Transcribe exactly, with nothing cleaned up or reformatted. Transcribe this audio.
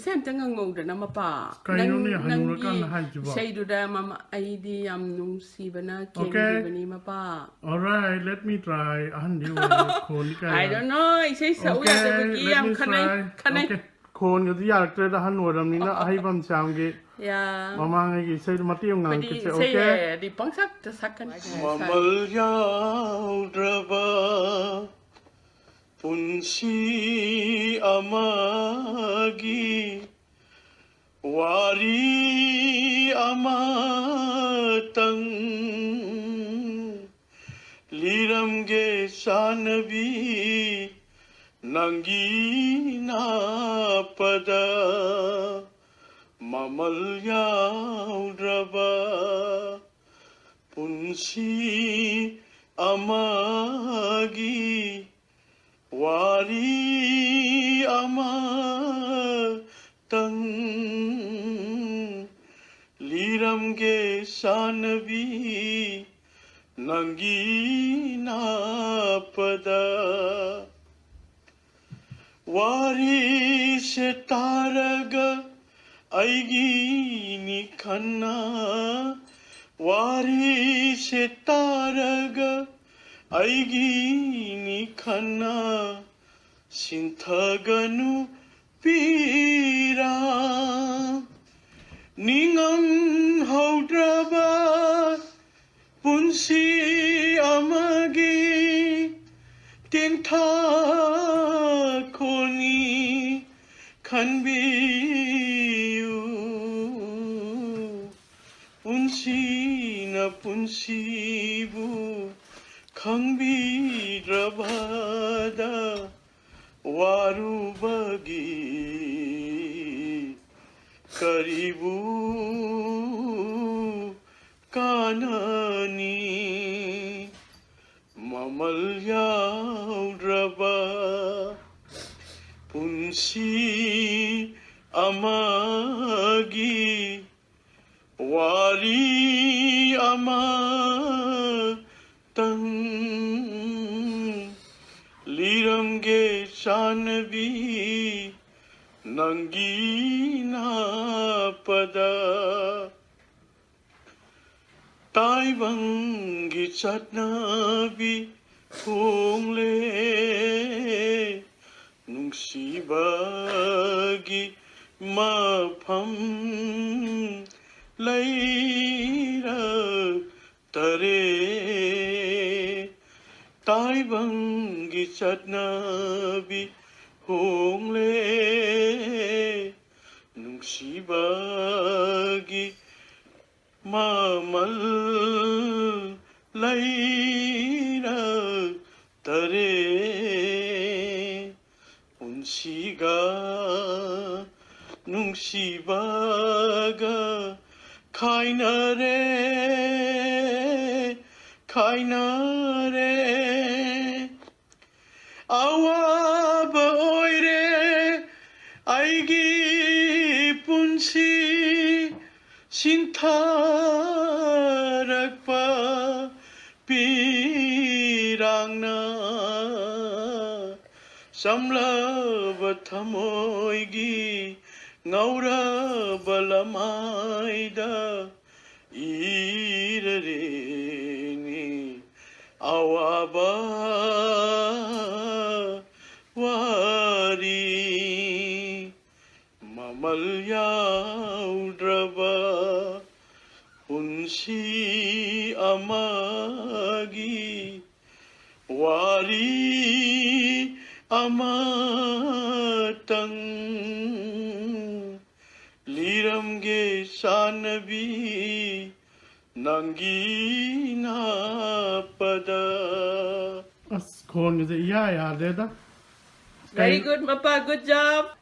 ꯏꯁꯩ ꯑꯝꯇ ꯉꯪꯉꯧꯗꯅ, ꯃꯄꯥ꯫ ꯀꯩꯅꯣꯅꯦ, ꯅꯪ- ꯍꯅꯨꯔꯀꯥꯟꯗ ꯅꯪꯒꯤ ꯍꯥꯏꯁꯤꯕꯣ? ꯏꯁꯩꯗꯨꯗ ꯃꯃꯥ, ꯑꯩꯗꯤ ꯌꯥꯝ ꯅꯨꯡꯁꯤꯕꯅ Okay. ꯀꯦꯟꯈꯤꯕꯅꯤ, ꯃꯄꯥ꯫ Alright, let me try. ꯑꯍꯟꯗꯤ ꯑꯣꯏꯔꯦ, ꯈꯣꯟꯗꯤ ꯀꯌꯥ I don't know, ꯏꯁꯩ ꯁꯛꯎ Okay, ꯌꯥꯗꯕꯒꯤ let ꯌꯥꯝ me ꯈꯟꯅꯩ, try. ꯈꯟꯅꯩ꯫ Okay. ꯈꯣꯟꯒꯗꯤ ꯌꯥꯔꯛꯇ꯭ꯔꯦꯗ, ꯑꯍꯟ ꯑꯣꯏꯔꯕꯅꯤꯅ꯫ ꯑꯍꯩꯕꯝ ꯁ꯭ꯌꯥꯝꯒꯤ ꯌꯥ꯫ ꯃꯃꯥꯡꯉꯩꯒꯤ ꯏꯁꯩꯗꯣ ꯃꯇꯦꯛ ꯑꯃ ꯑꯩꯈꯣꯏꯗꯤ ꯉꯥꯡꯉꯛꯀꯦꯁꯦ꯫ ꯏꯁꯩ Okay. ꯍꯥꯏꯔꯗꯤ ꯄꯪꯁꯛꯇ ꯁꯛꯀꯅꯤ꯫ ꯃꯃꯜ ꯌꯥꯎꯗ꯭ꯔꯕ ꯄꯨꯟꯁꯤ ꯑꯃꯒꯤ ꯋꯥꯔꯤ ꯑꯃꯇꯪ ꯂꯤꯔꯝꯒꯦ ꯆꯥꯟꯅꯕꯤ, ꯅꯪꯒꯤ ꯅꯥꯄꯗ ꯃꯃꯜ ꯌꯥꯎꯗ꯭ꯔꯕ ꯄꯨꯟꯁꯤ ꯑꯃꯒꯤ ꯋꯥꯔꯤ ꯑꯃꯇꯪ ꯂꯤꯔꯝꯒꯦ ꯆꯥꯟꯅꯕꯤ, ꯅꯪꯒꯤ ꯅꯥꯄꯗ꯫ ꯋꯥꯔꯤꯁꯦ ꯇꯥꯔꯒ ꯑꯩꯒꯤꯅꯤ ꯈꯟꯅ, ꯋꯥꯔꯤꯁꯦ ꯇꯥꯔꯒ ꯑꯩꯒꯤꯅꯤ ꯈꯟꯅ, ꯁꯤꯟꯊꯒꯅꯨ ꯄꯤꯔꯥ꯫ ꯅꯤꯡꯉꯝ ꯍꯧꯗ꯭ꯔꯕ ꯄꯨꯟꯁꯤ ꯑꯃꯒꯤ ꯇꯦꯡꯊꯥꯈꯣꯅꯤ ꯈꯟꯕꯤꯌꯨ꯫ ꯄꯨꯟꯁꯤꯅ ꯄꯨꯟꯁꯤꯕꯨ ꯈꯪꯕꯤꯗ꯭ꯔꯕꯗ ꯋꯥꯔꯨꯕꯒꯤ ꯀꯔꯤꯕꯨ ꯀꯥꯟꯅꯅꯤ? ꯃꯃꯜ ꯌꯥꯎꯗ꯭ꯔꯕ ꯄꯨꯟꯁꯤ ꯑꯃꯒꯤ ꯋꯥꯔꯤ ꯑꯃꯇꯪ ꯂꯤꯔꯝꯒꯦ ꯆꯥꯟꯅꯕꯤ꯫ ꯅꯪꯒꯤ ꯅꯥꯞꯄꯗ ꯇꯥꯏꯕꯪꯒꯤ ꯆꯠꯅꯕꯤ ꯍꯣꯡꯂꯦ, ꯅꯨꯡꯁꯤꯕꯒꯤ ꯃꯐꯝ ꯂꯩꯔꯛꯇꯔꯦ꯫ ꯇꯥꯏꯕꯪꯒꯤ ꯆꯠꯅꯕꯤ ꯍꯣꯡꯂꯦ, ꯅꯨꯡꯁꯤꯕꯒꯤ ꯃꯃꯜ ꯂꯩꯔꯛꯇꯔꯦ꯫ ꯄꯨꯟꯁꯤꯒ ꯅꯨꯡꯁꯤꯕꯒ ꯈꯥꯏꯅꯔꯦ, ꯈꯥꯏꯅꯔꯦ꯫ ꯑꯋꯥꯕ ꯑꯣꯏꯔꯦ ꯑꯩꯒꯤ ꯄꯨꯟꯁꯤ, ꯁꯤꯟꯊꯔꯛꯄ ꯄꯤꯔꯥꯡꯅ꯫ ꯆꯝꯂꯕ ꯊꯃꯣꯏꯒꯤ ꯉꯧꯔꯕ ꯂꯃꯥꯏꯗ ꯏꯔꯔꯦꯅꯦ ꯑꯋꯥꯕ ꯋꯥꯔꯤ꯫ ꯃꯃꯜ ꯌꯥꯎꯗ꯭ꯔꯕ ꯄꯨꯟꯁꯤ ꯑꯃꯒꯤ ꯋꯥꯔꯤ ꯑꯃꯇꯪ ꯂꯤꯔꯝꯒꯦ ꯆꯥꯟꯅꯕꯤ, ꯅꯪꯒꯤ ꯅꯥꯞꯄꯗ꯫ ꯑꯁ, ꯈꯣꯟꯒꯁꯦ ꯏꯌꯥ ꯌꯥꯗ꯭ꯔꯦꯗ꯫ Very good, Mapa. Good job.